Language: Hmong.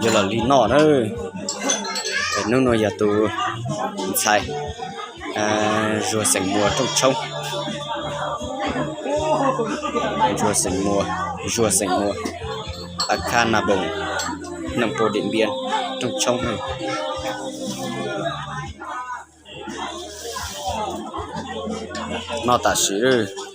Yog los li no na, hnub no yog tus ntxhais Zuag xeem Muas rooj tshoob. Zuag xeem Muas, Zuag xeem Muas, Paj Khab Nas Npoos, Naj Pos Diam Npias rooj tshoob. Noj tam sim.